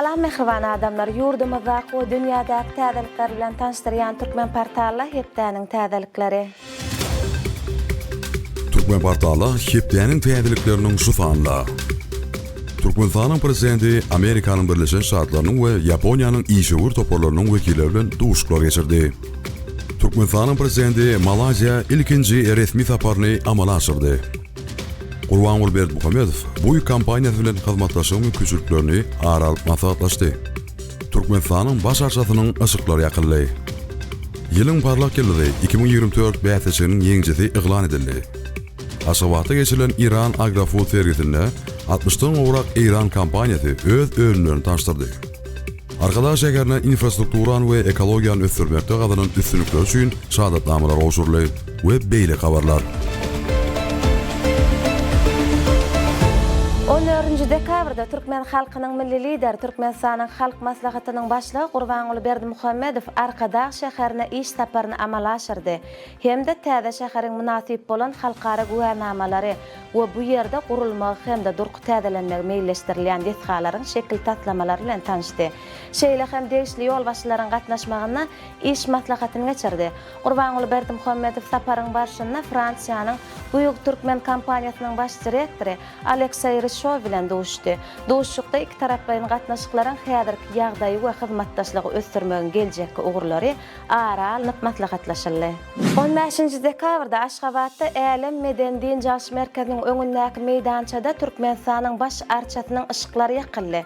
Salam mähriban adamlar! Ýurdumyzdaky we dünýädäki täzelikler bilen tanyşdyrýan Türkmenportalda hepdäniň täzelikleri. Türkmenportalda hepdäniň täzelikleriniň şu sanyna Türkmenistanyň Prezidenti Amerikanyň Birleşen Ştatlarynyň we Ýaponiýanyň işewür toparlarynyň wekilleri bilen duşuşyklar geçirdi. Türkmenistanyň Prezidenti Malaýziýa ilkinji resmi saparyny amala aşyrdy. Gurbanguly Berdimuhamedow Buig kompaniýasy bilen hyzmatdaşlygyň mümkinçiliklerini ara alyp maslahatlaşdy. Türkmenistanyň Baş arçasynyň yşyklary ýakyldy. Ýylyň parlak ýyldyzy 2024 bäsleşiginiň ýeňijisi yglan edildi. Aşgabatda geçirilen Iran Agrofood sergisinde altmyşdan gowrak eýran kompaniýasy öz önümlerini tanyşdyrdy. Arkadag şäherine infrastrukturany we ekologiýany ösdürmekde gazanan üstünlikleri üçin şahadatnamalar gowşuryldy we beýleki habarlar. On dördünji dekabrda türkmen halkynyň Milli Lideri, Türkmenistanyň Halk Maslahatynyň Başlygy Gurbanguly Berdimuhamedow Arkadag şäherine iş saparyny amala aşyrdy hem-de täze şäheriň mynasyp bolan halkara güwänamalary we bu ýerde gurulmagy hem-de durky täzelenmegi meýilleşdirilýän desgalaryň şekil taslamalary bilen tanyşdy. Şeýle hem degişli ýolbaşçylaryň gatnaşmagynda iş maslahatyny geçirdi. Gurbanguly Berdimuhamedow saparyň barşynda Fransiýanyň Buig türkmen kompaniýasynyň baş direktory Alekseý Rişow bilen duşuşdy. Duşuşykda ikitaraplaýyn gatnaşyklaryň häzirki ýagdaýy we hyzmatdaşlygy ösdürmegiň geljekki ugurlary ara alnyp maslahatlaşyldy. On bäşinji dekabrda Aşgabatda Älem medeni-dynç alyş merkeziniň öňündäki meýdançada Türkmenistanyň Baş arçasynyň yşyklary ýakyldy.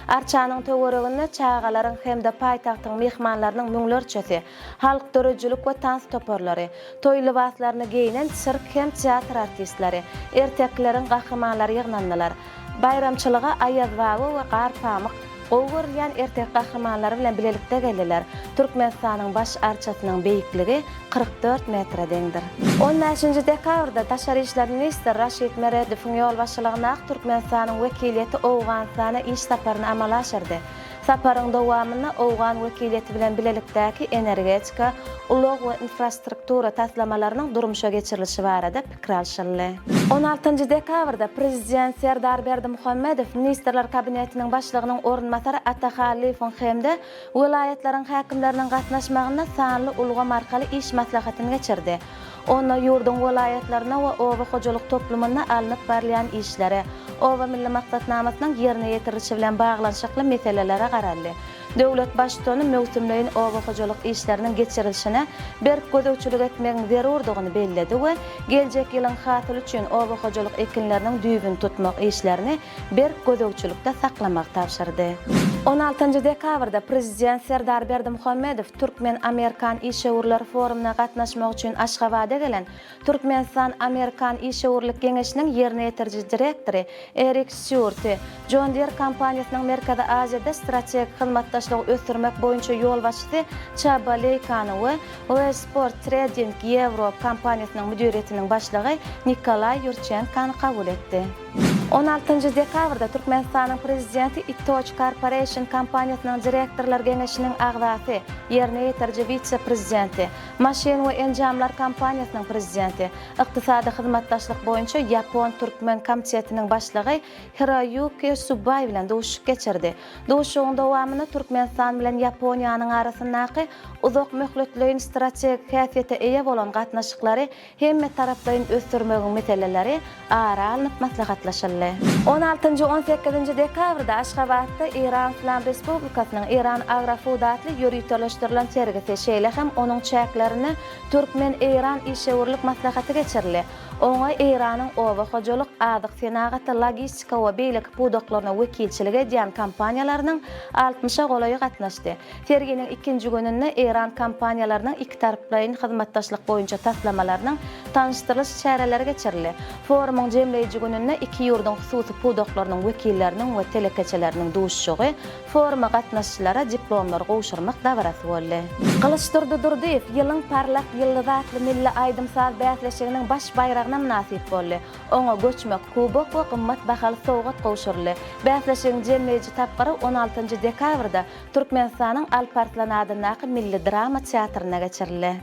Arçanyň töwereginde çagalaryň hem-de paýtagtyň myhmanlarynyň müňlerçesi, halk döredijilik we tans toparlary, toý lybaslaryny geýnen sirk hem teatr artistleri, ertekileriň gahrymanlary ýygnandylar. Baýramçylyga Aýazbaba we Garpamyk gowy görülýän erteki gahrymanlary bilen bilelikde geldiler. Türkmenistanyň Baş arçasynyň beýikligi 44 metre deňdir. On bäşinji dekabrda daşary işler ministri Raşid Meredowyň ýolbaşçylygyndaky Türkmenistanyň wekiliýeti Owganystana iş saparyny amala aşyrdy. Saparyň dowamynda owgan wekiliýeti bilen bilelikdäki energetika, ulag we infrastruktura taslamalarynyň durmuşa geçirilişi barada pikir alşyldy. On altynjy dekabrda Prezident Serdar Berdimuhamedow Ministrler Kabinetiniň Başlygynyň orunbasary Ata Hallyýewiň hem-de welaýatlaryň häkimleriniň gatnaşmagynda sanly ulgam arkaly iş maslahatyny geçirdi. Onda ýurduň welaýatlarynda we oba hojalyk toplumynda alnyp barylýan işlere, Oba milli maksatnamasynyň ýerine ýetirilişi bilen baglanyşykly meselelere garaldy. Döwlet Baştutany möwsümleýin oba hojalyk işleriniň geçirilişine berk gözegçilik etmegiň zerurdygyny belledi we geljek ýylyň hasyly üçin oba hojalyk ekinleriniň düýbüni tutmak işlerini berk gözegçilikde saklamagy tabşyrdy. On altynjy dekabrda Prezident Serdar Berdimuhamedow türkmen-amerikan işewürler forumyna gatnaşmak üçin Aşgabada gelen Türkmenistan-Amerikan işewürlik geňeşiniň ýerine ýetiriji direktory Erik Stýuarty, John Deere kompaniýasynyň Merkezi Aziýada strategik hyzmatdaşlygy ösdürmek boýunça ýolbaşçysy Çaba Leýkany we Westport Trading Europe kompaniýasynyň müdiriýetiniň başlygy Nikolaý Ýurçenkany kabul etdi. On altynjy dekabrda Türkmenistanyň Prezidenti Itoch Corporation kompaniýasynyň direktorlar geňeşiniň agzasy, ýerine ýetiriji wise-prezidenti, Maşyn we enjamlar kompaniýasynyň prezidenti, ykdysady hyzmatdaşlyk boýunça ýapon-türkmen komitetiniň başlygy Hiroýuki Subaý bilen duşuşyk geçirdi. Duşuşygyň dowamynda Türkmenistan bilen Ýaponiýanyň arasyndaky uzak möhletleýin strategik häsiýete eýe bolan gatnaşyklary hemmetaraplaýyn ösdürmegiň meseleleri ara alnyp maslahatlaşyldy. On altynjy, on sekizinji dekabrda Aşgabatda Eýran Yslam Respublikasynyň Eýran Agrofood atly ýöriteleşdirilen sergisi, şeýle hem onuň çäklerinde türkmen-eýran işewürlik maslahaty geçirildi. Oňa Eýranyň oba hojalyk, azyk senagaty, logistika we beýleki pudaklaryna wekilçilik edýän kompaniýalarynyň altmyşa golaýy gatnaşdy. Serginiň ikinji gününde eýran kompaniýalarynyň ikitaraplaýyn hyzmatdaşlyk boýunça taslamalarynyň tanyşdyrylyş çäreleri geçirildi. Forumyň jemleýji gününde iki ýurduň hususy pudaklarynyň wekilleriniň we telekeçileriniň duşuşygy, foruma gatnaşyjylara diplomlary gowşurmak dabarasy boldy. Gylyçdurdy Durdyýew Ýylyň parlak ýyldyzy atly milli aýdym-saz bäsleşiginiň baş baýragyna mynasyp boldy. Oňa göçme kubok we gymmat bahaly sowgat gowşuryldy. Bäsleşigiň jemleýji tapgyry on altynjy dekabrda Türkmenistanyň Alparslan adyndaky Milli drama teatrynda geçirildi.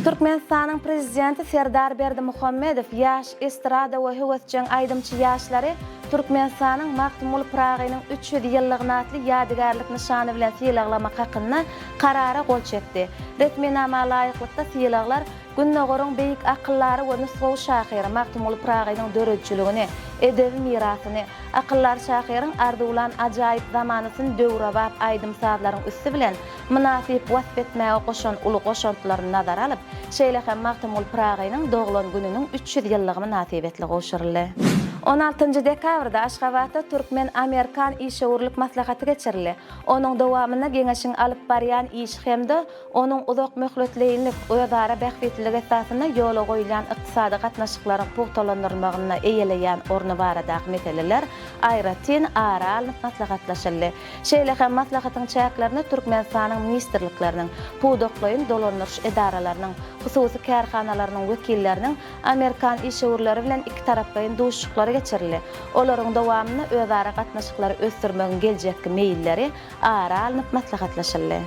Türkmenistanyň Prezidenti Serdar Berdimuhamedow ýaş estrada we höwesjeň aýdymçy ýaşlary. Türkmenistanyň Magtymguly Pyragynyň 300 ýyllygyna atly ýadygärlik nyşany bilen sylaglamak hakynda Karara gol çekdi. Resminama laýyklykda sylaglar Gündogaryň beýik akyldary we nusgawy şahyry Magtymguly Pyragynyň döredijiligini, edebi mirasyny, akyldar şahyryň arzuwlan ajaýyp zamanasyny döwrebap aýdym-sazlaryň üsti bilen mynasyp wasp etmäge goşan uly goşantlaryny nazara alyp, şeýle hem Magtymguly Pyragynyň doglan gününiň 300 ýyllygy mynasybetli gowşuryldy. On altynjy dekabrda Aşgabatda türkmen-amerikan işewürlik maslahaty geçirildi. Onuň dowamynda geňeşiň alyp barýan işi hem-de onuň uzak möhletleýinlik, özara bähbitlilik esasynda ýola goýulýan ykdysady gatnaşyklaryň pugtalandyrylmagynda eýeleýän orny baradaky meseleler aýratyn ara alnyp maslahatlaşyldy. Şeýle hem maslahatyň çäklerinde Türkmenistanyň ministrlikleriniň, pudaklaýyn dolandyryş edaralarynyň, hususy kärhanalarynyň wekilleriniň amerikan işewürleri bilen ikitaraplaýyn duşuşyklary geçirildi. Olaryň dowamynda özara gatnaşyklary ösdürmegiň geljekki meýilleri ara alnyp maslahatlaşyldy.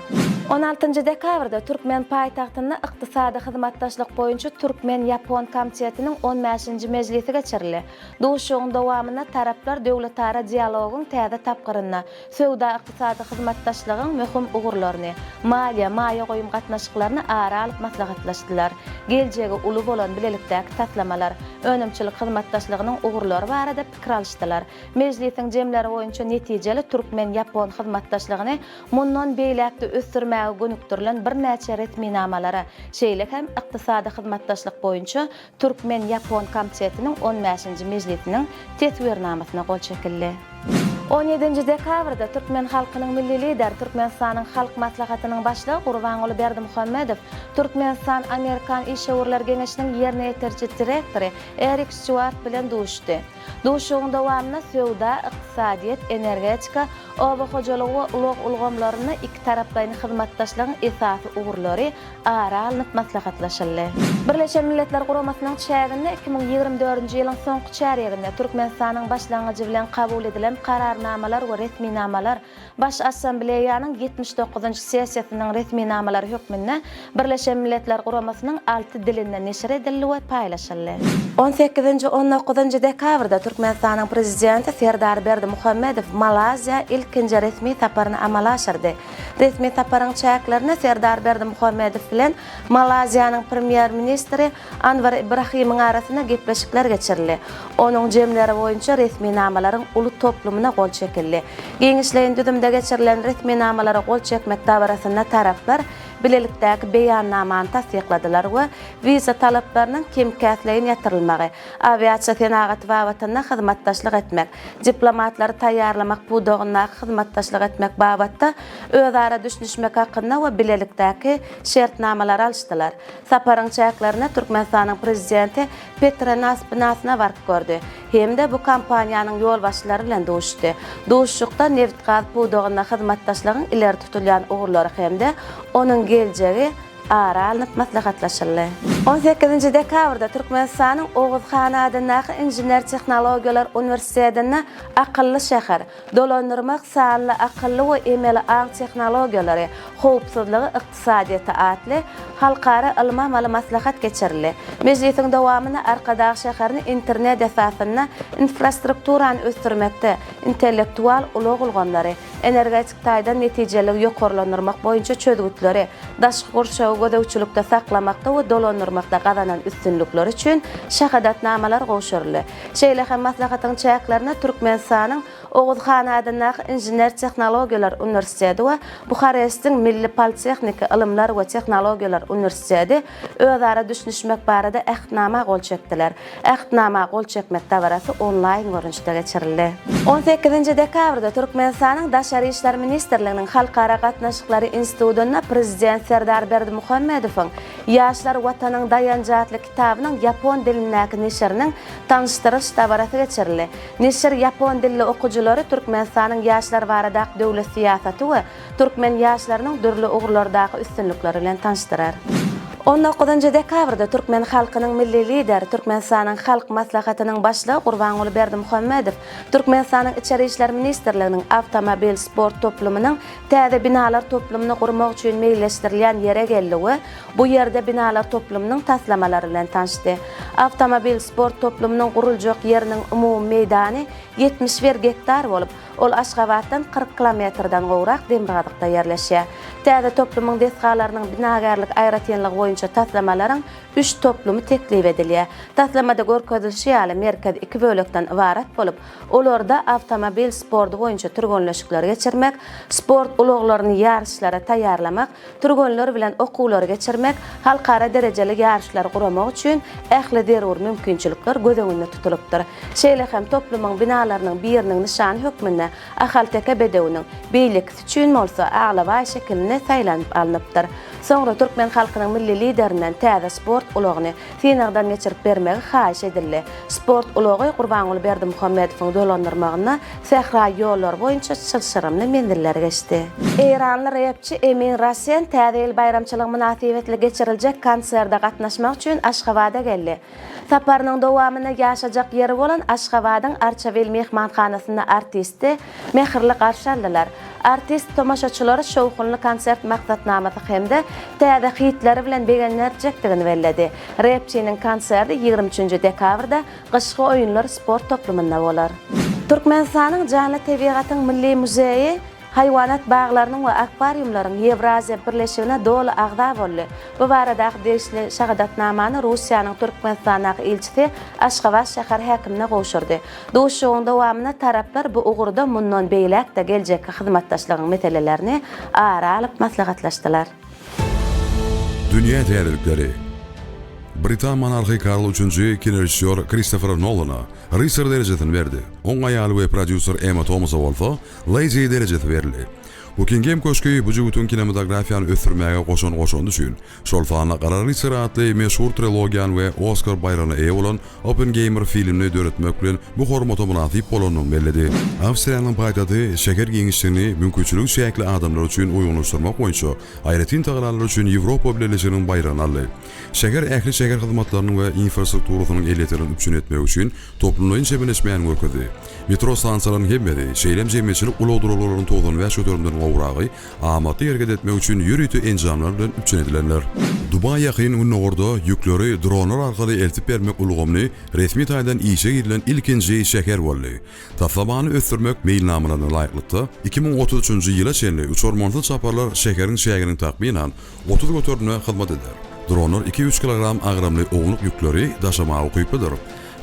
On altynjy dekabrda türkmen paýtagtynda Ykdysady hyzmatdaşlyk boýunça türkmen-ýapon komitetiniň on bäşinji mejlisi geçirildi. Duşuşygyň dowamynda taraplar döwletara dialogyň täze tapgyrynda söwda-ykdysady hyzmatdaşlygyň möhüm ugurlaryny, maliýe, maýa goýum gatnaşyklaryny ara alyp maslahatlaşdylar, geljegi uly bolan bilelikdäki taslamalar, önümçilik hyzmatdaşlygynyň ugurlary barada pikir alyşdylar. Mejlisiň jemleri boýunça netijeli türkmen-ýapon hyzmatdaşlygyny mundan beýläk-de ösdürmäge gönükdirilen birnäçe resminamalara, şeýle hem ykdysady hyzmatdaşlyk boýunça Türkmen-ýapon komitetiniň on bäşinji mejlisiniň Teswirnamasyna gol çekildi. On ýedinji dekabrda türkmen halkynyň Milli Lideri, Türkmenistanyň Halk Maslahatynyň Başlygy Gurbanguly Berdimuhamedow Türkmenistan-Amerikan işewürler geňeşiniň ýerine ýetiriji direktory Erik Stýuart bilen duşuşdy. Duşuşygyň dowamynda söwda, ykdysadyýet, energetika, oba hojalygy we ulag ulgamlarynda ikitaraplaýyn hyzmatdaşlygyň esasy ugurlary ara alnyp maslahatlaşyldy. Birleşen Milletler Guramasynyň çäginde 2024-nji ýylyň soňky çärýeginde Türkmenistanyň başlangyjy bilen kabul edilen Kararnamalar we resminamalar Baş Assambleýanyň 79-njy sessiýasynyň resminamalary hökmünde Birleşen Milletler Guramasynyň alty dilinde neşir edildi we paýlaşyldy. On sekizinji, on dokuzynjy dekabrda Türkmenistanyň Prezidenti Serdar Berdimuhamedow Malaýziýa ilkinji resmi saparyny amala aşyrdy. Resmi saparyň çäklerinde Serdar Berdimuhamedow bilen Malaýziýanyň Premýer-ministri Anwar Ibrahimiň arasynda gepleşikler geçirildi. Onuň jemleri boýunça resminamalaryň uly toplumyna gol çekildi. Giňişleýin düzümde geçirilen resminamalara gol çekmek dabarasynda taraplar bilelikdäki beýannamany tassykladylar we wiza talaplarynyň kem-käsleýin ýatyrylmagy, awiasiýa senagaty babatynda hyzmatdaşlyk etmek, diplomatlary taýýarlamak pudagyndaky hyzmatdaşlyk etmek babatda özara düşünişmek hakynda we bilelikdäki şertnamalary alyşdylar. Saparyň çäklerinde Türkmenistanyň Prezidenti Petronas binasyna baryp gördi hem-de bu kompaniýanyň ýolbaşçylary bilen duşuşdy. Duşuşykda nebitgaz pudagynda hyzmatdaşlygyň ileri tutulýan ugurlary hem-de onuň geljegi ara alnyp maslahatlaşyldy. On sekizinji dekabrda Türkmenistanyň Oguz han adyndaky Inžener-tehnologiýalar uniwersitetinde Akylly şäher, dolandyrmak sanly akylly we emeli aň tehnologiýalary, howpsuzlygy ykdysadyýeti atly halkara ylmy-amaly maslahat geçirildi. Mejlisiň dowamynda Arkadag şäherini internet esasynda infrastrukturany ösdürmekde intellektual ulag ulgamlary, energetik taýdan netijeliligi ýokarlandyrmak boýunça çözgütleri, daşky gurşawy gözegçilikde saklamakda we dolandyrmakda gazanan üstünlikleri üçin şahadatnamalar gowşuryldy. Şeýle hem maslahatyň çäklerinde Türkmenistanyň Oguz han adyndaky Inžener-tehnologiýalar uniwersiteti we Buharestiň Milli politehniki ylymlar we tehnologiýalar uniwersiteti özara düşünişmek barada Ähtnama gol çekdiler. Ähtnama gol çekmek dabarasy onlaýn görnüşde geçirildi. On sekizinji dekabrda Türkmenistanyň Daşary işler ministrliginiň Halkara gatnaşyklary institutynda Prezident Serdar Berdimuhamedowyň Ýaşlar Watanyň daýanjy atly kitabynyň ýapon dilindäki neşiriniň tanyşdyrylyş dabarasy geçirildi. Neşir ýapon dilli okyjylary Türkmenistanyň ýaşlar baradaky döwlet syýasaty we türkmen ýaşlarynyň dürli ugurlardaky üstünlikleri bilen tanyşdyrar. On dokuzynjy dekabrda türkmen halkynyň Milli Lideri, Türkmenistanyň Halk Maslahatynyň Başlygy Gurbanguly Berdimuhamedow Türkmenistanyň Içeri işler ministrliginiň Awtomobil sport toplumynyň täze binalar toplumyny gurmak üçin meýilleşdirilýän ýere geldi we bu ýerde binalar toplumynyň taslamalary bilen tanyşdy. Awtomobil sport toplumynyň guruljak ýeriniň umumy meýdany 71 gektar bolup, Ol Aşgabatdan 40 kilometrden gowrak demirgazykda ýerleşýär. Täze toplumyň desgalarynyň binagärlik aýratynlygy boýunça taslamalaryň üç toplumy teklip edilýär. Taslamada görkezilişi ýaly, merkez iki bölekden ybarat bolup, olarda awtomobil sporty boýunça türgenleşikleri geçirmek, sport ulaglaryny ýaryşlara taýýarlamak, türgenler bilen okuwlary geçirmek, halkara derejeli ýaryşlary guramak üçin ähli zerur mümkinçilikler göz öňünde tutulypdyr. Şeýle hem toplumyň binalarynyň biriniň nyşany hökmünde ahalteke bedewiniň, beýlekisi üçin bolsa alabaý şekilinde saýlanyp alnypdyr. Soňra türkmen halkynyň Milli Liderinden täze sport ulagyny synagdan geçirip bermegi haýyş edildi. Sport ulagy Gurbanguly Berdimuhamedowyň dolandyrmagynda sähra ýollary boýunça çylşyrymly menzilleri geçdi. Eýranly repçi Emin Rasen Täze ýyl baýramçylygy mynasybetli geçiriljek konserde gatnaşmak üçin Aşgabada geldi. Saparynyň dowamynda ýaşajak ýeri bolan Aşgabadyň Arçabil myhmanhanasynda artisti mähirli garşy aldylar. Artist tomaşaçylary şowhunly konsert maksatnamasy hem-de täze hitleri bilen begendirjekdigini belledi. Repçiniň konserti 23 dekabrda Gyşky oýunlar sport toplumynda bolar. Türkmenistanyň Janly tebigatyň milli muzeýi Haýwanat baglarynyň we akwariumlaryň Ýewraziýa birleşigine doly agza boldy. Bu baradaky degişli şahadatnamany Russiýanyň Türkmenistandaky ilçisi Aşgabat şäher häkimine gowşurdy. Duşuşygyň dowamynda taraplar bu ugurda mundan beýläk-de geljekki hyzmatdaşlygyň meselelerini ara alyp maslahatlaşdylar. Dünýä täzelikleri. Britan monarhy Karl Üçünji kinorežissýor Kristofer Nolana rysar derejesini berdi. Oň aýaly we prodýuser Emma Tomasa bolsa Lady derejesi berildi. Bukingem köşgi bu jübütiň kinematografiýany ösdürmäge goşan goşandy üçin, şol sanda Gara rysar atly meşhur trilogiýany we Oskar baýragyna eýe bolan Oppengeýmer filmini döretmek bilen bu hormata mynasyp bolandygyny belledi. Awstriýanyň paýtagty şäher giňişligini mümkinçiligi çäkli adamlar üçin uýgunlaşdyrmak boýunça aýratyn tagallalar üçin Ýewropa Bileleşiginiň baýragyny aldy. Şäher ähli şäher hyzmatlarynyň we infrastrukturasynyň elýeterligini üpjün etmek üçin toplumlaýyn çemeleşmäni görkezdi. Metro stansiýalarynyň hemmesi, şeýle hem jemgyýetçilik ulag duralgalarynyň 95 göterimden gowragy amatly hereket etmek üçin ýörite enjamlar bilen üpjün edilendir. Dubaý Ýakyn Gündogarda ýükleri dronlar arkaly eltip bermek ulgamyny resmi taýdan işe girilen ilkinji şäher boldy. Taslamany ösdürmek meýilnamalaryna laýyklykda, 2033-nji ýyla çenli uçarmansyz çaparlar şäheriň çäginiň takmynan 30 göterimine hyzmat eder. Dronlar iki-üç kilogram agramly ownuk ýükleri daşamaga ukyplydyr.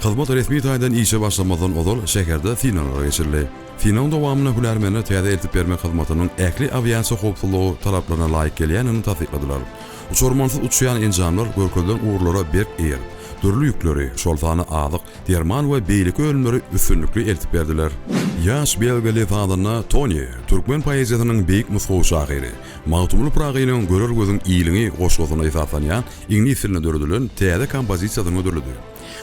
Hyzmat resmi taýdan işe başlamazdan ozal şäherde synaglar geçirildi. Synagyň dowamynda hünärmenler täze eltip bermek hyzmatynyň ähli awiasiýa howpsuzlygy talaplaryna laýyk gelýändigini tassykladylar. Uçarmansyz uçýan enjamlar görkezilen ugurlara berk eýerip, dürli ýükleri, şol sanda azyk, derman we beýleki önümleri üstünlikli eltip berdiler. Ýaş belgiýaly sazanda Toni, türkmen poeziýasynyň beýik nusgawy şahyry Magtymguly Pyragynyň Görer gözüň iliňi goşgusyna esaslanýan iňlis dilinde döredilen täze kompozisiýasyny hödürledi.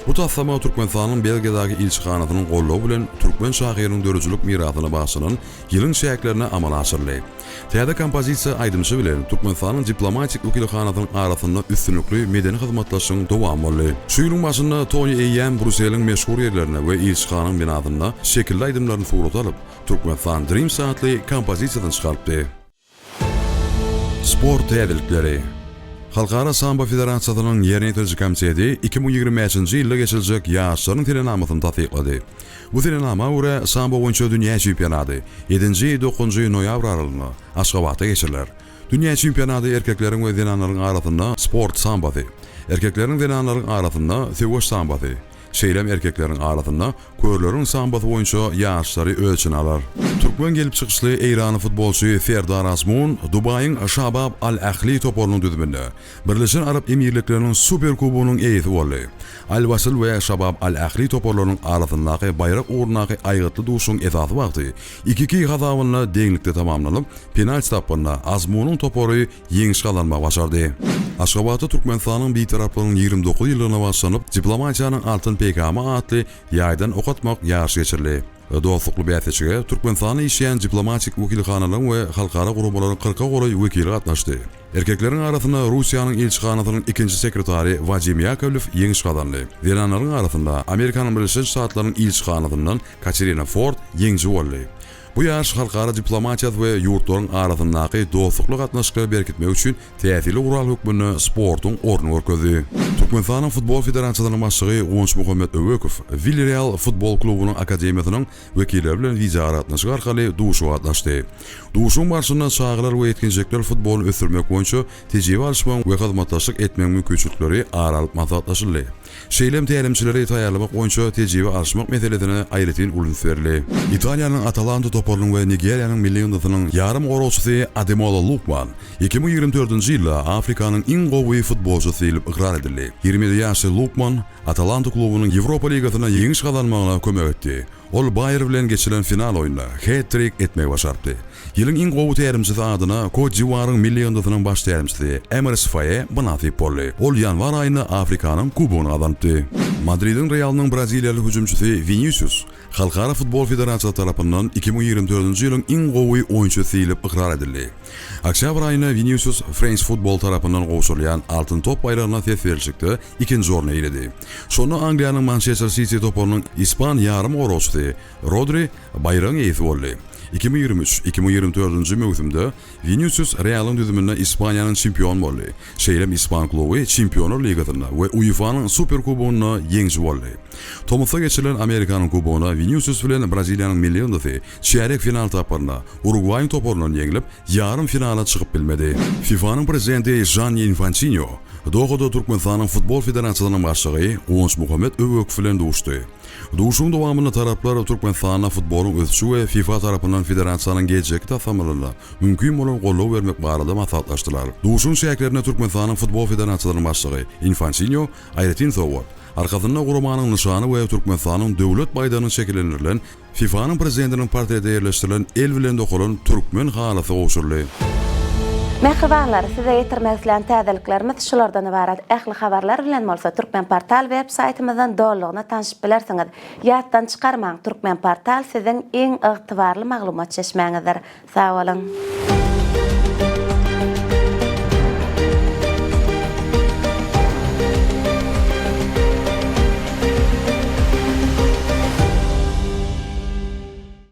Bu taslama Türkmenistanyň Belgiýadaky ilçihanasynyň goldawy bilen türkmen şahyrynyň döredijilik mirasyna bagyşlanan ýylyň çäklerinde amala aşyryldy. Täze kompozisiýa aýdymçy bilen Türkmenistanyň diplomatik wekilhanasynyň arasynda üstünlikli medeni hyzmatdaşlygyň dowamy boldy. Şu ýylyň başynda Toni eýýäm Brýusseliň meşhur ýerlerinde we ilçihanaň binasynda şekilli aýdymlaryny surata alyp, Türkmenistan Dreams atly kompozisiýasyny çykarypdy. Sport täzelikleri. Halkara sambo federasiýasynyň ýerine ýetiriji komiteti 2025-nji ýylda geçiriljek ýaşlaryň senenamasyny tassyklady. Bu senenama görä, sambo boýunça dünýä çempionaty ýedinji, dokuzynjy noýabr aralygynda Aşgabatda geçiriler. Dünýä çempionaty erkekleriň we zenanlaryň arasynda sport sambosy, erkekleriň zenanlaryň arasynda söweş sambosy, şeýle hem erkekleriň arasynda Körleriň sambosy boýunça ýaryşlary öz içine alar. Türkmen gelip çykyşly eýranly futbolçy Serdar Azmun Dubaýyň Şabab Al-Ahli toparynyň düzüminde Birleşen Arap Emirlikleriniň Super kubogynyň eýesi boldy. Al-Wasl we Şabab Al-Ahli toparlarynyň arasyndaky baýrak ugrundaky aýgytly duşuşygyň esasy wagty iki-iki hasabynda deňlikde tamamlanyp, penalti tapgyrynda Azmunyň topary ýeňiş gazanmagy başardy. Aşgabatda Türkmenistanyň Bitaraplygynyň 29 ýyllygyna bagyşlanyp, Diplomatiýanyň altyn peýkamy atly ýaýdan ok atmak ýaryşy geçirildi. Dostlukly bäsleşige Türkmenistanda işleýän diplomatik wekilhanalaryň we halkara guramalaryň kyrka golaý wekili gatnaşdy. Erkekleriň arasynda Russiýanyň ilçihanasynyň ikinji sekretary Wadim Ýakowlew ýeňiş gazandy. Zenanlaryň arasynda Amerikanyň Birleşen Ştatlarynyň ilçihanasyndan Katerina Ford ýeňiji boldy. Bu ýaryş halkara diplomatiýasy we ýurtlaryň arasyndaky dostlukly gatnaşyklary berkitmek üçin täsirli gural hökmünde sportuň ornuny görkezdi. Türkmenistanyň Futbol federasiýasynyň başlygy Guwançmuhammet Öwekow Willarreal futbol klubunyň akademiýasynyň wekilleri bilen wideoaragatnaşyk arkaly duşuşyga gatnaşdy. Duşuşygyň barşynda çagalar we ýetginjekler futbolyny ösdürmek boýunça tejribe alyşmagyň we hyzmatdaşlyk etmegiň mümkinçilikleri ara alyp maslahatlaşyldy. Şeýle hem tälimçileri taýýarlamak boýunça tejribe alyşmak meselesine aýratyn uly üns berildi. Italiýanyň Atalanta toparynyň we Nigeriýanyň milli ýygyndysynyň ýarym goragçysy Ademola Lukman 2024-nji ýylda Afrikanyň iň gowy futbolçysy diýlip ykrar edildi. 27 ýaşly Lukman Atalanta klubunyň Ýewropa ligasynda ýeňiş gazanmagyna kömek etdi. Ol Baýer bilen geçirilen final oýnunda het-trik etmegi başarypdy. Ýylyň iň gowy tälimçisi adyna Kot-d'Iwuaryň milli ýygyndysynyň baş tälimçisi Emers Fae mynasyp boldy. Ol ýanwar aýynda Afrikanyň Kubogyny gazanypdy. Madridiň Realynyň braziliýaly hüjümçisi Winisius Halkara futbol federasiýasy tarapyndan 2024-nji ýylyň iň gowy oýunçysy diýlip ykrar edildi. Oktýabr aýynda Winisius France Football tarapyndan gowşurylýan Altyn top baýragyna ses berlişikde ikinji orny eýeledi. Şonda Angliýanyň Mançester Siti toparynyň ispan ýarymgoragçysy Rodri baýragyň eýesi boldy. 2023, 2024-nji möwsümde Winisius Realyň düzüminde Ispaniýanyň çempiony boldy. Şeýle hem ispan kluby Çempionlar ligasynda we UEFA-nyň Superkubogynda ýeňiji boldy. Tomusda geçirilen Amerikanyň Kubogyna Winisius bilen Braziliýanyň milli ýygyndysy çärýek final tapgyrynda Urugwaýyň toparyndan ýeňlip, ýarym finala çykyp bilmedi. FIFA-nyň prezidenti Janni Infantinio Dohada Türkmenistanyň Futbol federasiýasynyň başlygy Guwançmuhammet Öwekow bilen duşdy. Duşuşygyň dowamynda taraplar Türkmenistanda futbolyň ösüşi we FIFA tarapyndan federasiýanyň geljekki taslamalaryna mümkin bolan goldaw bermek barada maslahatlaşdylar. Duşuşygyň çäklerinde Türkmenistanyň Futbol federasiýasynyň başlygy Infantinio aýratyn sowgat, arkasynda guramanyň nyşany we Türkmenistanyň Döwlet baýdagynyň şekillendirilen FIFA-nyň prezidentiniň portreti ýerleşdirilen el bilen dokalan türkmen halysy gowşuryldy. Mähribanlar, size ýetirmek islän täzeliklerimiz şulardan ybarat. Ähli habarlar bilen bolsa Türkmenportal web saýtymyzdan dolulygyna tanşyp bilersiňiz. Ýatdan çykarmaň, Türkmenportal siziň iň ygtybarly maglumat çeşmäňizdir. Sag boluň!